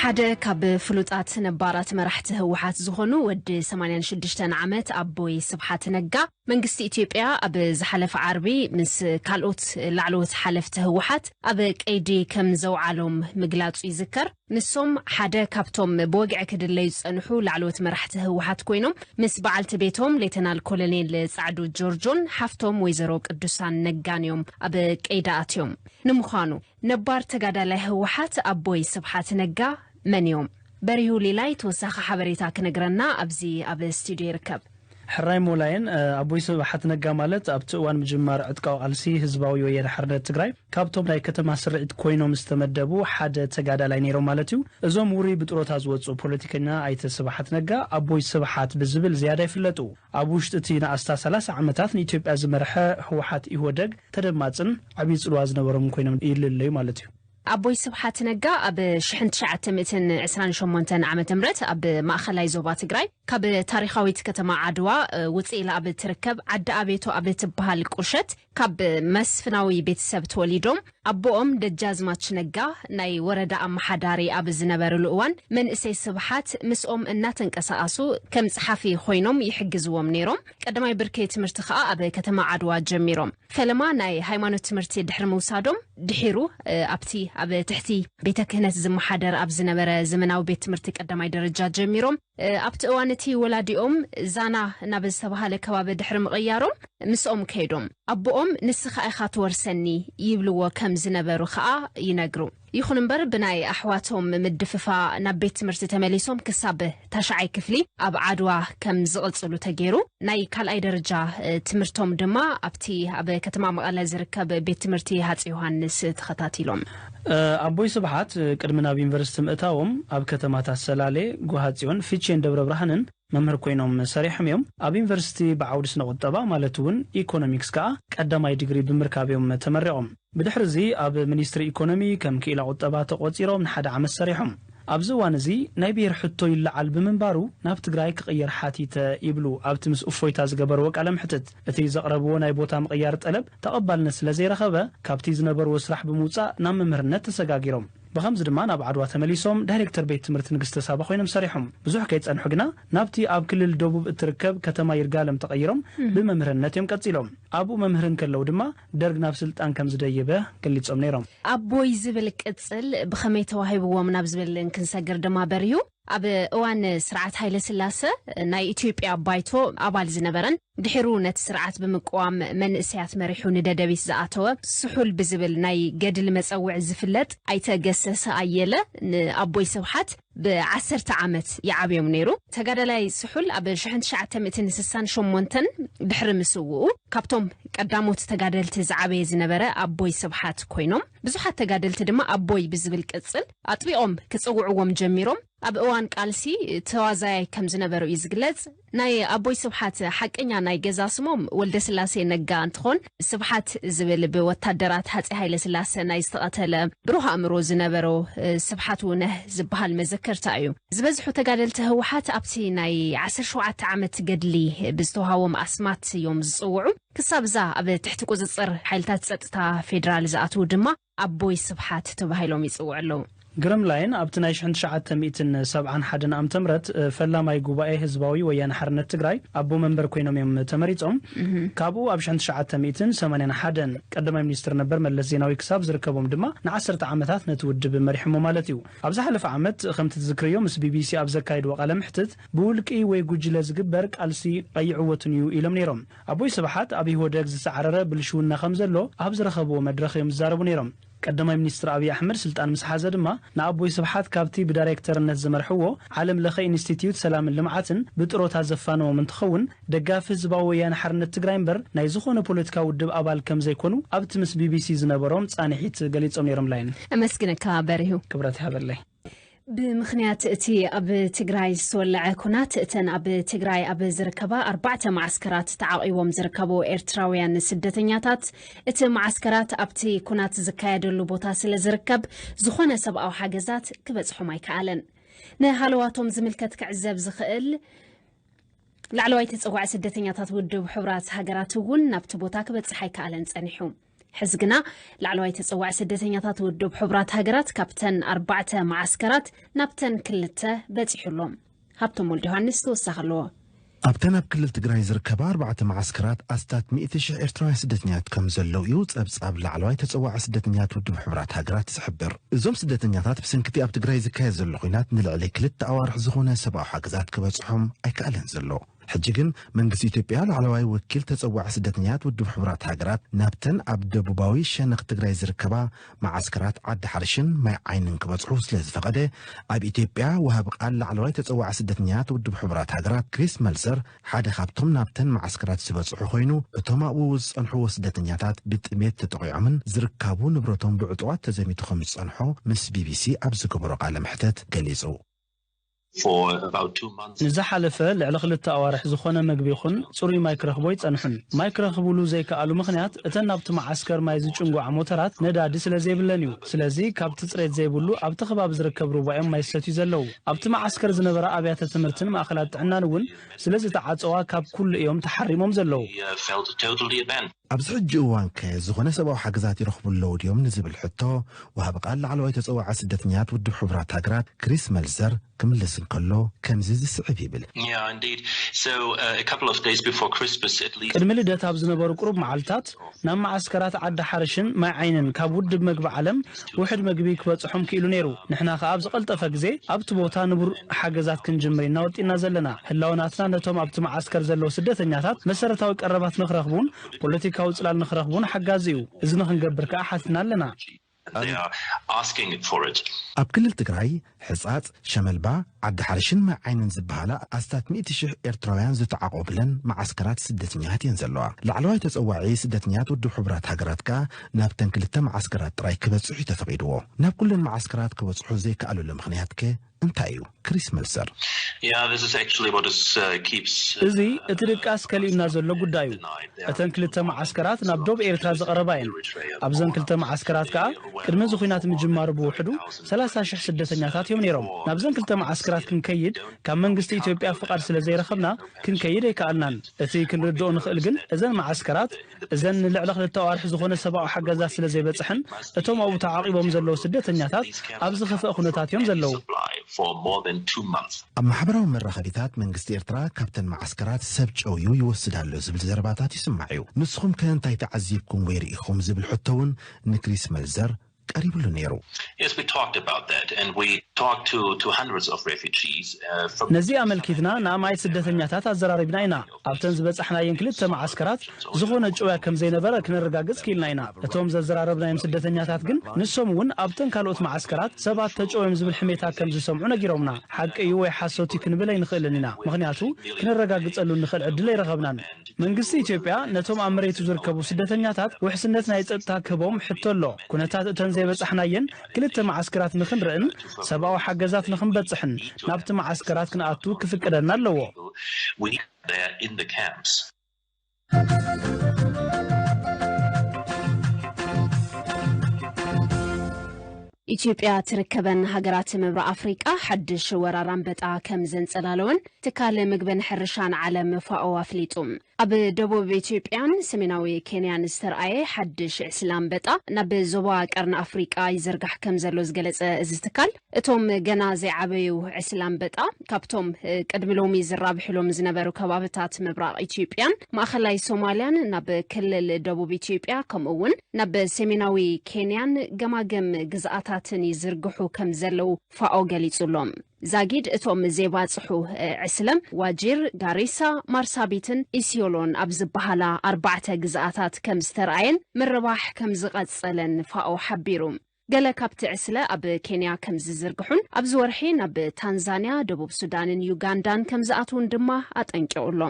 ሓደ ካብ ፍሉጣት ነባራት መራሕቲ ህወሓት ዝኾኑ ወዲ ሰማንያን ሽዱሽተን ዓመት ኣቦይ ስብሓት ነጋ፣ መንግስቲ ኢትዮጵያ ኣብ ዝሓለፈ ዓርቢ ምስ ካልኦት ላዕለዎት ሓለፍቲ ህወሓት ኣብ ቀይዲ ከም ዘውዓሎም ምግላጹ ይዝከር። ንሶም ሓደ ካብቶም ብወግዒ ክድለዩ ዝጸንሑ ላዕለዎት መራሕቲ ህወሓት ኮይኖም፣ ምስ በዓልቲ ቤቶም ሌተናል ኮሎኔል ጻዕዱ ጆርጆን ሓፍቶም ወይዘሮ ቅዱሳን ነጋን እዮም ኣብ ቀይዲ ኣትዮም። ንምዃኑ፣ ነባር ተጋዳላይ ህወሓት ኣቦይ ስብሓት ነጋ መን እዮም? በሪሁ ሊላይ ተወሳኺ ሓበሬታ ክነግረና ኣብዚ ኣብ ስቱድዮ ይርከብ። ሕራይ ሞላይን፣ እ፣ ኣቦይ ስብሓት ነጋ ማለት ኣብቲ እዋን ምጅማር ዕጥቃዊ ቃልሲ ህዝባዊ ወያነ ሓርነት ትግራይ ካብቶም ናይ ከተማ ስርዒት ኮይኖም ዝተመደቡ ሓደ ተጋዳላይ ነይሮም ማለት እዩ። እዞም ውሩይ ብጥሮታ ዝወፁ ፖለቲከኛ ኣይተ ስብሓት ነጋ ኣቦይ ስብሓት ብዝብል ዝያዳ ይፍለጡ። ኣብ ውሽጢ እቲ ንኣስታ ሰላሳ ዓመታት ንኢትዮጵያ ዝመርሐ ህወሓት ኢህወደግ ተደማፅን ዓብዪ ፅልዋ ዝነበሮም ኮይኖም ይልለዩ ማለት እዩ። ኣቦይ ስብሓት ነጋ ኣብ ሽሕን ትሽዓተ ሚእትን ዕስራን ሸሞንተን ዓመተ ምህረት ኣብ ማእኸላይ ዞባ ትግራይ ካብ ታሪኻዊት ከተማ ዓድዋ፣ እ፣ ውፅእ ኢላ ኣብ እትርከብ ዓዲ ኣቤቶ ኣብ እትበሃል ቁሸት ካብ መስፍናዊ ቤተሰብ ተወሊዶም። ኣቦኦም ደጃዝማች ነጋ ናይ ወረዳ ኣመሓዳሪ ኣብ ዝነበርሉ እዋን መንእሰይ ስብሓት ምስኦም እናተንቀሳቐሱ ከም ጸሓፊ ኮይኖም ይሕግዝዎም ነይሮም። ቀዳማይ ብርኪ ትምህርቲ ከኣ ኣብ ከተማ ዓድዋ ጀሚሮም። ፈለማ ናይ ሃይማኖት ትምህርቲ ድሕሪ ምውሳዶም፣ ድሒሩ፣ እ፣ ኣብቲ ኣብ ትሕቲ ቤተ ክህነት ዝመሓደር ኣብ ዝነበረ ዘመናዊ ቤት ትምህርቲ ቀዳማይ ደረጃ ጀሚሮም። እ፣ ኣብቲ እዋን እቲ ወላዲኦም ዛና ናብ ዝተባህለ ከባቢ ድሕሪ ምቕያሮም ምስኦም ከይዶም። ኣቦኦም "ንስኻ ኢኻ ትወርሰኒ" ይብልዎ ከም ዝነበሩ ከኣ ይነግሩ። ይኹን እምበር ብናይ ኣሕዋቶም ምድፍፋ ናብ ቤት ትምህርቲ ተመሊሶም ክሳብ ታሽዓይ ክፍሊ ኣብ ዓድዋ ከም ዝቕጽሉ ተገይሩ። ናይ ካልኣይ ደረጃ፣ እ፣ ትምህርቶም ድማ ኣብቲ ኣብ ከተማ መቐለ ዝርከብ ቤት ትምህርቲ ሃጺ ዮሃንስ ተኸታቲሎም። እ፣ ኣቦይ ስብሓት፣ እ፣ ቅድሚ ናብ ዩኒቨርሲቲ ምእታዎም ኣብ ከተማታት ሰላሌ፣ ጎሃጽዮን፣ ፊቼን ደብረ ብርሃንን መምህር ኮይኖም ሰሪሖም እዮም። ኣብ ዩኒቨርሲቲ ብዓውዲ ስነ ቁጠባ ማለት እውን ኢኮኖሚክስ ከኣ ቀዳማይ ዲግሪ ብምርካብ እዮም ተመሪቖም። ብድሕሪ እዚ ኣብ ሚኒስትሪ ኢኮኖሚ ከም ክኢላ ቁጠባ ተቖጺሮም ንሓደ ዓመት ሰሪሖም። ኣብዚ እዋን እዚ ናይ ብሄር ሕቶ ይለዓል ብምንባሩ ናብ ትግራይ ክቕየር ሓቲተ ይብሉ ኣብቲ ምስ እፎይታ ዝገበርዎ ቃለ ምሕትት። እቲ ዘቕረብዎ ናይ ቦታ ምቕያር ጠለብ ተቐባልነት ስለ ዘይረኸበ ካብቲ ዝነበርዎ ስራሕ ብምውጻእ ናብ መምህርነት ተሰጋጊሮም። ብኸምዚ ድማ ናብ ዓድዋ ተመሊሶም ዳይሬክተር ቤት ትምህርቲ ንግስተ ሳባ ኮይኖም ሰሪሖም። ብዙሕ ከይጸንሑ ግና ናብቲ ኣብ ክልል ደቡብ እትርከብ ከተማ ይርጋለም ተቐይሮም እም። ብመምህርነት እዮም ቀጺሎም። ኣብኡ መምህር እንከለዉ ድማ ደርግ ናብ ስልጣን ከም ዝደየበ ገሊጾም ነይሮም። ኣቦይ ዝብል ቅጽል ብኸመይ ተዋሂብዎም ናብ ዝብል እንክንሰግር ድማ በሪሁ። ኣብ እዋን ስርዓት ሃይለ ስላሰ ናይ ኢትዮጵያ ባይቶ ኣባል ዝነበረን ድሒሩ ነቲ ስርዓት ብምቅዋም መንእሰያት መሪሑ ንደደቢት ዝኣተወ ስሑል ብዝብል ናይ ገድሊ መጸውዒ ዝፍለጥ ኣይተ ገሰሰ ኣየለ ንኣቦይ ስብሓት ብዓሰርተ ዓመት ይዓብዮም ነይሩ። ተጋዳላይ ስሑል ኣብ ሽሕን ትሽዓተ ሚእትን ስሳን ሸሞንተን ድሕሪ ምስውኡ ካብቶም ቀዳሞት ተጋደልቲ ዝዓበየ ዝነበረ ኣቦይ ስብሓት ኮይኖም፣ ብዙሓት ተጋደልቲ ድማ ኣቦይ ብዝብል ቅጽል ኣጥቢቖም ክጽውዕዎም ጀሚሮም። ኣብ እዋን ቃልሲ ተዋዛያይ ከም ዝነበሩ እዩ ዝግለጽ። ናይ ኣቦይ ስብሓት ሓቀኛ ናይ ገዛ ስሞም ወልደስላሴ ነጋ እንትኾን፣ ስብሓት ዝብል ብወታደራት ሃፀይ ሃይለ ስላሰ ናይ ዝተቐተለ ብሩህ ኣእምሮ ዝነበሮ፣ እ፣ ስብሓት ውነህ ዝበሃል መዘከርታ እዩ። ዝበዝሑ ተጋደልቲ ህወሓት ኣብቲ ናይ ዓሰርተ ሸውዓተ ዓመት ገድሊ ብዝተዋሃቦም ኣስማት እዮም ዝፅውዑ። ክሳብ እዛ ኣብ ትሕቲ ቁፅፅር ሓይልታት ፀጥታ ፌዴራል ዝኣትዉ ድማ ኣቦይ ስብሓት ተባሂሎም ይፅውዑ ኣለዉ። ግርም ላይን ኣብቲ ናይ ሽሕን ትሽዓተ ሚእትን ሰብዓን ሓደን ዓመተ ምህረት፣ እ፣ ፈላማይ ጉባኤ ህዝባዊ ወያነ ሓርነት ትግራይ ኣቦ መንበር ኮይኖም እዮም ተመሪጾም። እህ። ካብኡ ኣብ ሽሕን ትሽዓተ ሚእትን ሰማንያን ሓደን ቀዳማይ ሚኒስትር ነበር መለስ ዜናዊ ክሳብ ዝርከቦም ድማ ንዓሰርተ ዓመታት ነቲ ውድብ መሪሖሞ ማለት እዩ። ኣብ ዝሓለፈ ዓመት ከምቲ ትዝክርዮ ምስ ቢ ቢ ሲ ኣብ ዘካየድዎ ቃለ ምሕትት ብውልቂ ወይ ጉጅለ ዝግበር ቃልሲ ኣይዕወትን እዩ ኢሎም ነይሮም። ኣቦይ ስብሓት ኣብ ኢህወደግ ዝሰዓረረ ብልሽውና ከም ዘሎ ኣብ ዝረኸብዎ መድረኽ እዮም ዝዛረቡ ነይሮም። ቀዳማይ ሚኒስትር ኣብይ ኣሕመድ ስልጣን ምስ ሓዘ ድማ ንኣቦይ ስብሓት ካብቲ ብዳይሬክተርነት ዝመርሕዎ ዓለም ለኸ ኢንስቲትዩት ሰላምን ልምዓትን ብጥሮታ ዘፋነዎም እንትኸውን፣ ደጋፊ ህዝባዊ ወያነ ሓርነት ትግራይ እምበር ናይ ዝኾነ ፖለቲካ ውድብ ኣባል ከም ዘይኮኑ ኣብቲ ምስ ቢ ቢ ሲ ዝነበሮም ፃንሒት ገሊጾም ነይሮም። ላይን ኣመስግነካ በሪሁ። ክብረት ይሃበለይ። ብምኽንያት እቲ ኣብ ትግራይ ዝተወለዐ ኩናት፣ እተን ኣብ ትግራይ ኣብ ዝርከባ ኣርባዕተ መዓስከራት ተዓቒቦም ዝርከቡ ኤርትራውያን ስደተኛታት፣ እቲ መዓስከራት ኣብቲ ኩናት ዝካየደሉ ቦታ ስለ ዝርከብ፣ ዝኾነ ሰብኣዊ ሓገዛት ክበጽሖም ኣይከኣለን። ንሃለዋቶም ዝምልከት ክዕዘብ ዝኽእል ላዕለዋይ ተጸዋዒ ስደተኛታት ውድብ ሕቡራት ሃገራት እውን ናብቲ ቦታ ክበጽሕ ኣይከኣለን ጸኒሑ። ሕዚ ግና ላዕለዋይ ተጸዋዒ ስደተኛታት ውድብ ሕቡራት ሃገራት ካብተን ኣርባዕተ መዓስከራት ናብተን ክልተ በጺሑ ኣሎ። ሃብቶም ወልደ ዮሃንስ ተወሳኺ ኣለዎ። ኣብተን ኣብ ክልል ትግራይ ዝርከባ ኣርባዕተ መዓስከራት ኣስታት ሚእቲ ሽሕ ኤርትራውያን ስደተኛታት ከም ዘለዉ እዩ ጸብጻብ ላዕለዋይ ተጸዋዒ ስደተኛታት ውድብ ሕቡራት ሃገራት ዝሕብር። እዞም ስደተኛታት ብሰንኪ እቲ ኣብ ትግራይ ዝካየድ ዘሎ ኲናት ንልዕሊ ክልተ ኣዋርሕ ዝኾነ ሰብኣዊ ሓገዛት ክበጽሖም ኣይከኣለን ዘሎ። ሕጂ ግን መንግስቲ ኢትዮጵያ ላዕለዋይ ወኪል ተጸዋዒ ስደተኛታት ውድብ ሕቡራት ሃገራት ናብተን ኣብ ደቡባዊ ሸነኽ ትግራይ ዝርከባ መዓስከራት ዓዲ ሓርሽን ማይ ዓይንን ክበጽሑ ስለ ዝፈቐደ፣ ኣብ ኢትዮጵያ ወሃቢ ቃል ላዕለዋይ ተጸዋዒ ስደተኛታት ውድብ ሕቡራት ሃገራት ክሪስ መልሰር ሓደ ካብቶም ናብተን መዓስከራት ዝበጽሑ ኮይኑ፣ እቶም ኣብኡ ዝጸንሕዎ ስደተኛታት ብጥሜት ተጠቒዖምን ዝርካቡ ንብረቶም ብዕጡቓት ተዘሚቱ ከም ዝጸንሖ ምስ ቢቢሲ ኣብ ዝገበሮ ቃለ መሕተት ገሊጹ። ንዝሓለፈ ልዕሊ ክልተ ኣዋርሕ ዝኾነ መግቢ ይኹን ጽሩይ ማይ ክረኽቡ ኣይጸንሑን። ማይ ክረኽብሉ ዘይከኣሉ ምኽንያት እተን ናብቲ መዓስከር ማይ ዝጭንጉዓ ሞተራት ነዳዲ ስለ ዘይብለን እዩ። ስለዚ ካብቲ ጽሬት ዘይብሉ ኣብቲ ከባቢ ዝርከብ ሩባ እዮም ማይ ዝሰትዩ ዘለዉ። ኣብቲ መዓስከር ዝነበራ ኣብያተ ትምህርትን ማእኸላት ጥዕናን እውን ስለ ዝተዓጸዋ ካብ ኩሉ እዮም ተሓሪሞም ዘለዉ። ኣብዚ ሕጂ እዋንከ ዝኾነ ሰብኣዊ ሓገዛት ይረኽቡ ኣለዉ ድዮም ንዝብል ሕቶ፣ ወሃቢ ቃል ላዕለዋይ ተጸዋዒ ስደተኛታት ውድብ ሕቡራት ሃገራት ክሪስ መልዘር ክምልስ እንከሎ ከምዚ ዝስዕብ ይብል። ቅድሚ ልደት ኣብ ዝነበሩ ቁሩብ መዓልታት ናብ መዓስከራት ዓዲ ሓርሽን ማይ ዓይንን ካብ ውድብ መግቢ ዓለም ውሑድ መግቢ ክበጽሖም ክኢሉ ነይሩ። ንሕና ከኣ ኣብ ዝቐልጠፈ ግዜ ኣብቲ ቦታ ንቡር ሓገዛት ክንጅምር ኢና ወጢና ዘለና። ህላወ ናትና ነቶም ኣብቲ መዓስከር ዘለዉ ስደተኛታት መሰረታዊ ቀረባት ንኽረኽቡን ፖለቲካዊ ጽላል ንኽረኽቡን ሓጋዚ እዩ። እዚ ንኽንገብር ከኣ ሓቲትና ኣለና። ኣብ ክልል ትግራይ ሕጻጽ፣ ሸመልባ፣ ዓዲ ሓርሽን ማይ ዓይንን ዝበሃላ ኣስታት ሚእቲ ሽሕ ኤርትራውያን ዝተዓቖብለን መዓስከራት ስደተኛታት እየን ዘለዋ። ላዕለዋይ ተጸዋዒ ስደተኛታት ውድብ ሕቡራት ሃገራት ከኣ ናብተን ክልተ መዓስከራት ጥራይ ክበጽሑ እዩ ተፈቒድዎ። ናብ ኩለን መዓስከራት ክበጽሑ ዘይከኣሉሉ ምኽንያት ከ እንታይ እዩ? ክሪስ መልሰር። እዚ እቲ ድቃስ ከሊኡና ዘሎ ጉዳይ እዩ። እተን ክልተ መዓስከራት ናብ ዶብ ኤርትራ ዝቐረባ እየን። ኣብዘን ክልተ መዓስከራት ከኣ ቅድሚ እዚ ኲናት ምጅማሩ ብውሕዱ ሰላሳ ሽሕ ስደተኛታት እዮም ነይሮም። ናብዘን ክልተ መዓስከራት ክንከይድ ካብ መንግስቲ ኢትዮጵያ ፍቓድ ስለ ዘይረኸብና ክንከይድ ኣይከኣልናን። እቲ ክንርድኦ ንኽእል ግን እዘን መዓስከራት እዘን ንልዕሊ ክልተ ኣዋርሕ ዝኾነ ሰብኣዊ ሓገዛት ስለ ዘይበጽሐን እቶም ኣብኡ ተዓቒቦም ዘለዉ ስደተኛታት ኣብ ዝኸፍአ ኩነታት እዮም ዘለዉ። ኣብ ማሕበራዊ መራኸቢታት መንግስቲ ኤርትራ ካብተን መዓስከራት ሰብ ጨውዩ ይወስድ ኣሎ ዝብል ዘረባታት ይስማዕ እዩ። ንስኹም ከ እንታይ ተዓዚብኩም ወይ ርኢኹም ዝብል ሕቶ እውን ንክሪስ መልዘር ቀሪብሉ ነይሩ። ነዚ ኣመልኪትና ንኣማኢት ስደተኛታት ኣዘራሪብና ኢና። ኣብተን ዝበጻሕናየን ክልተ መዓስከራት ዝኾነ ጭውያ ከም ዘይነበረ ክነረጋግጽ ክኢልና ኢና። እቶም ዘዘራረብናዮም ስደተኛታት ግን ንሶም እውን ኣብተን ካልኦት መዓስከራት ሰባት ተጨውዮም ዝብል ሕሜታ ከም ዝሰምዑ ነጊሮምና። ሓቂ እዩ ወይ ሓሶት እዩ ክንብል ኣይንኽእልን ኢና፣ ምኽንያቱ ክነረጋግጸሉ እንኽእል ዕድል ኣይረኸብናን። መንግስቲ ኢትዮጵያ ነቶም ኣብ መሬቱ ዝርከቡ ስደተኛታት ውሕስነት ናይ ጸጥታ ክህቦም ሕቶ ኣሎ። ኩነታት እተን ዘይበጻሕናየን ክልተ መዓስከራት ንኽንርእን ሰብኣዊ ሓገዛት ንኽንበጽሕን ናብቲ መዓስከራት ክንኣቱ ክፍቀደና ኣለዎ። ኢትዮጵያ ትርከበን ሃገራት ምብራቕ ኣፍሪቃ ሓድሽ ወራር ኣንበጣ ከም ዘንጸላለወን ትካል ምግብን ሕርሻን ዓለም ፋኦ ኣፍሊጡ። ኣብ ደቡብ ኢትዮጵያን ሰሜናዊ ኬንያን ዝተርኣየ ሓድሽ ዕስለ ኣንበጣ ናብ ዞባ ቀርኒ ኣፍሪቃ ይዝርጋሕ ከም ዘሎ ዝገለጸ እዚ ትካል፣ እቶም ገና ዘይዓበዩ ዕስለ ኣንበጣ ካብቶም ቅድሚ ሎሚ ዝራብሕሎም ዝነበሩ ከባብታት ምብራቕ ኢትዮጵያን ማእኸላይ ሶማልያን ናብ ክልል ደቡብ ኢትዮጵያ ከምኡ እውን ናብ ሰሜናዊ ኬንያን ገማግም ግዝኣታትን ይዝርግሑ ከም ዘለዉ ፋኦ ገሊጹ ኣሎ። ዛጊድ እቶም ዘይባጽሑ ዕስለ ዋጂር፣ ጋሪሳ፣ ማርሳቢትን ኢሲዮሎን ኣብ ዝበሃላ ኣርባዕተ ግዝኣታት ከም ዝተርኣየን ምርባሕ ከም ዝቐጸለን ፋኦ ሓቢሩ። ገለ ካብቲ ዕስለ ኣብ ኬንያ ከም ዝዝርግሑን ኣብዚ ወርሒ ናብ ታንዛንያ፣ ደቡብ ሱዳንን ዩጋንዳን ከም ዝኣትዉን ድማ ኣጠንቂቑ ኣሎ።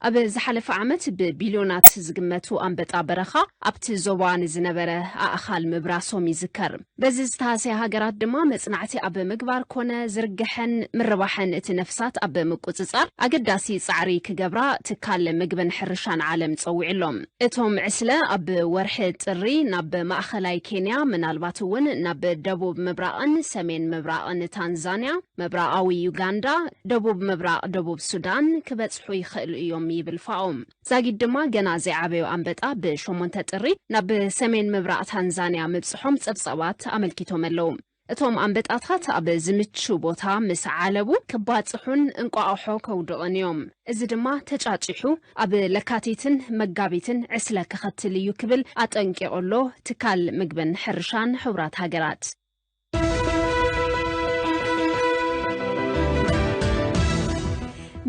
ኣብ ዝሓለፈ ዓመት ብቢልዮናት ዝግመቱ ኣንበጣ በረኻ ኣብቲ ዞባ ንዝነበረ ኣእኻል ምብራሶም ይዝከር። በዚ ዝተሃሰያ ሃገራት ድማ መጽናዕቲ ኣብ ምግባር ኮነ ዝርግሐን ምርባሕን እቲ ነፍሳት ኣብ ምቁጽጻር ኣገዳሲ ጻዕሪ ክገብራ ትካል ምግብን ሕርሻን ዓለም ጸዊዑ ኣሎ። እቶም ዕስለ ኣብ ወርሒ ጥሪ ናብ ማእኸላይ ኬንያ፣ ምናልባት እውን ናብ ደቡብ ምብራቕን ሰሜን ምብራቕን ታንዛንያ፣ ምብራቓዊ ዩጋንዳ፣ ደቡብ ምብራቕ ደቡብ ሱዳን ክበጽሑ ይኽእሉ እዮም ይብል ፋኦ። ዛጊድ ድማ ገና ዘይዓበዩ ኣንበጣ ብሸሞንተ ጥሪ ናብ ሰሜን ምብራቕ ታንዛንያ ምብጽሖም ጸብጻባት ኣመልኪቶም ኣለዉ። እቶም ኣንበጣታት ኣብ ዝምቹ ቦታ ምስ ዓለቡ ክባጽሑን እንቋቑሖ ከውድቕን እዮም። እዚ ድማ ተጫጪሑ ኣብ ለካቲትን መጋቢትን ዕስለ ከኸትል እዩ ክብል ኣጠንቂቑ ኣሎ ትካል ምግብን ሕርሻን ሕቡራት ሃገራት።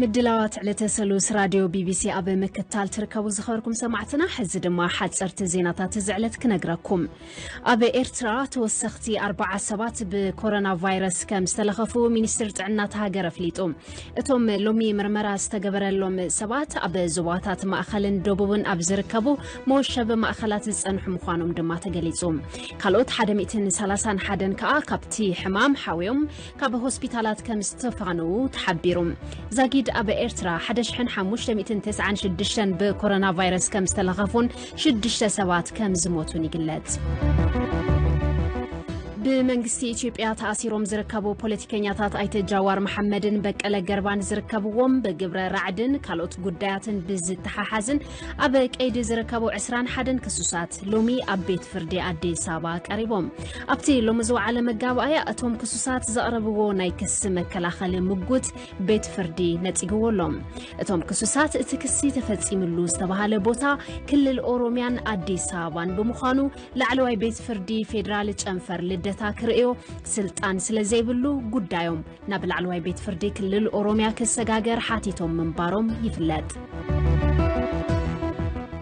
ምድላዋት ዕለተ ሰሉስ ራድዮ ቢቢሲ ኣብ ምክታል ትርከቡ ዝኸበርኩም ሰማዕትና፣ ሕዚ ድማ ሓጸርቲ ዜናታት እዚ ዕለት ክነግረኩም። ኣብ ኤርትራ ተወሰኽቲ ኣርባዓ ሰባት ብኮሮና ቫይረስ ከም ዝተለኸፉ ሚኒስትር ጥዕና እታ ሃገር ኣፍሊጡ። እቶም ሎሚ ምርመራ ዝተገበረሎም ሰባት ኣብ ዞባታት ማእኸልን ደቡብን ኣብ ዝርከቡ መወሸቢ ማእኸላት ዝጸንሑ ምዃኖም ድማ ተገሊጹ። ካልኦት ሓደ ሚእትን ሰላሳን ሓደን ከኣ ካብቲ ሕማም ሓውዮም ካብ ሆስፒታላት ከም ዝተፋነዉ ተሓቢሩ። ዛጊድ ኣብ ኤርትራ ሓደ ሽሕን ሓሙሽተ ሚእትን ተስዓን ሽዱሽተን ብኮሮና ቫይረስ ከም ዝተለኸፉን ሽዱሽተ ሰባት ከም ዝሞቱን ይግለጽ። ብመንግስቲ ኢትዮጵያ ተኣሲሮም ዝርከቡ ፖለቲከኛታት ኣይተ ጃዋር መሓመድን በቀለ ገርባን ዝርከብዎም ብግብረ ራዕድን ካልኦት ጉዳያትን ብዝተሓሓዝን ኣብ ቀይዲ ዝርከቡ ዕስራን ሓደን ክሱሳት ሎሚ ኣብ ቤት ፍርዲ ኣዲስ ኣበባ ቀሪቦም። ኣብቲ ሎሚ ዝወዓለ መጋባእያ እቶም ክሱሳት ዘቕረብዎ ናይ ክሲ መከላኸሊ ምጉት ቤት ፍርዲ ነጺግዎ ኣሎ። እቶም ክሱሳት እቲ ክሲ ተፈጺምሉ ዝተባሃለ ቦታ ክልል ኦሮሚያን ኣዲስ ኣበባን ብምዃኑ ላዕለዋይ ቤት ፍርዲ ፌዴራል ጨንፈር ልደታ ክርእዮ ስልጣን ስለ ዘይብሉ ጉዳዮም ናብ ላዕለዋይ ቤት ፍርዲ ክልል ኦሮሚያ ክሰጋገር ሓቲቶም ምንባሮም ይፍለጥ።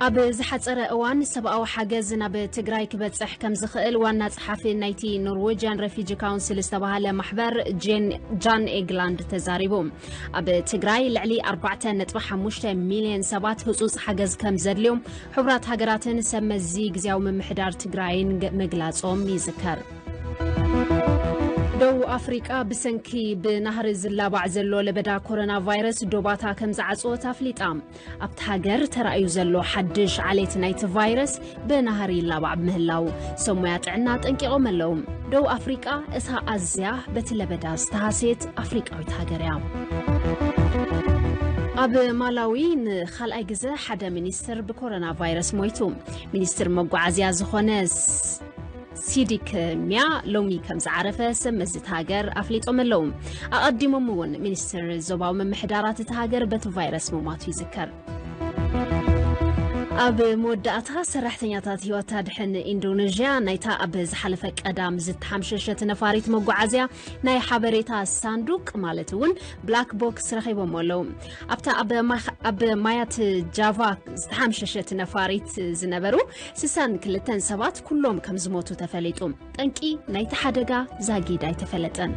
ኣብ ዝሓጸረ እዋን ሰብኣዊ ሓገዝ ናብ ትግራይ ክበጽሕ ከም ዝኽእል ዋና ጸሓፊ ናይቲ ኖርዌጅያን ሬፊጂ ካውንስል ዝተባሃለ ማሕበር ጄን ጃን ኤግላንድ ተዛሪቡ። ኣብ ትግራይ ልዕሊ ኣርባዕተ ነጥቢ ሓሙሽተ ሚልዮን ሰባት ህጹጽ ሓገዝ ከም ዘድልዮም ሕቡራት ሃገራትን ሰብ መዚ ግዝያዊ ምምሕዳር ትግራይን ገ- ምግላጾም ይዝከር። ደቡብ ኣፍሪቃ ብሰንኪ ብናህሪ ዝላባዕ ዘሎ ለበዳ ኮሮና ቫይረስ ዶባታ ከም ዝዓጽወት ኣፍሊጣ። ኣብቲ ሃገር ተራእዩ ዘሎ ሓድሽ ዓሌት ናይቲ ቫይረስ ብናህሪ ይላባዕ ምህላው ሰብ ሞያ ጥዕና ኣጠንቂቖም ኣለዉ። ደቡብ ኣፍሪቃ እታ ኣዝያ በቲ ለበዳ ዝተሃስየት ኣፍሪቃዊት ሃገር እያ። ኣብ ማላዊ ንኻልኣይ ግዘ ሓደ ሚኒስትር ብኮሮና ቫይረስ ሞይቱ። ሚኒስትር መጓዓዝያ ዝኾነ ስ- ሲዲክ ሚያ ሎሚ ከም ዝዓረፈ ሰብ መዚ እታ ሃገር ኣፍሊጦም ኣለዉ። ኣቐዲሞም እውን ሚኒስትር ዞባዊ ምምሕዳራት እታ ሃገር በቲ ቫይረስ ምሟቱ ይዝከር። ኣብ መወዳእታ ሰራሕተኛታት ህይወት ኣድሕን ኢንዶኔዥያ ናይታ ኣብ ዝሓለፈ ቀዳም ዝተሓምሸሸት ነፋሪት መጓዓዝያ ናይ ሓበሬታ ሳንዱቅ ማለት እውን ብላክ ቦክስ ረኺቦም ኣለዉ። ኣብታ ኣብ ማይ- ኣብ ማያት ጃቫ ዝተሓምሸሸት ነፋሪት ዝነበሩ ስሳን ክልተን ሰባት ኩሎም ከም ዝሞቱ ተፈሊጡ። ጠንቂ ናይቲ ሓደጋ ዛጊድ ኣይተፈለጠን።